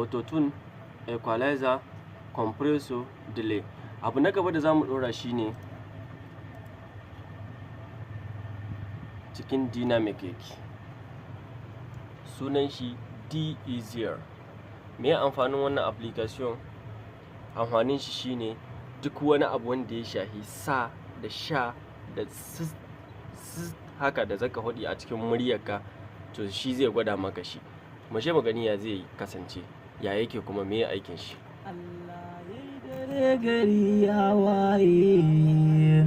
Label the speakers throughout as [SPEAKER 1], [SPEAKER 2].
[SPEAKER 1] Auto-tune, equalizer, compressor, delay. Abu na gaba da za mu ɗora shine cikin dynamic yake. Sunan shi De-Easier. Me amfanin wannan application? Amfanin shi shine duk wani abu wanda ya shahi sa da sha da s s haka da zaka faɗi a cikin muryarka, to shi zai gwada maka shi. Mu je mu gani ya zai kasance, ya yake, kuma me aikin shi.
[SPEAKER 2] Allah ya dare, gari ya waye,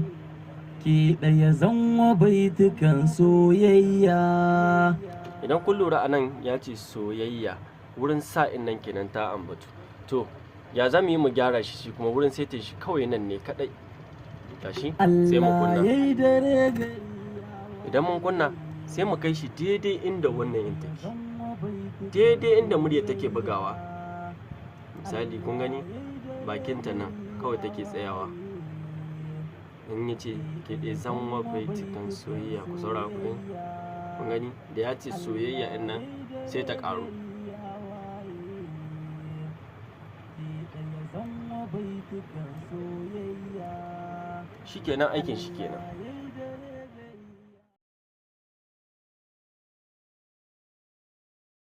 [SPEAKER 2] ke ɗaya zanwa baitukan soyayya.
[SPEAKER 1] Idan kun lura, a nan ya ce soyayya, wurin sa'in nan kenan ta ambatu. To, ya za mu yi mu gyara shi? Shi kuma wurin saitin shi kawai nan ne kadai. Gashi, sai mu
[SPEAKER 2] Allah
[SPEAKER 1] kunna.
[SPEAKER 2] ya yi dare, gari
[SPEAKER 1] Idan mun kunna, sai mu kai shi daidai inda wannan yin take,
[SPEAKER 2] zanwa baitukan
[SPEAKER 1] daidai inda murya take bugawa. Misali, kun gani, bakinta nan kawai take tsayawa. In ya ce ke ɗaya zanwa baitukan soyayya, ku saurara ku gani. Kun gani, da ya ce soyayya ɗin nan, sai ta ƙaru. Shikenan, aikin shi kenan.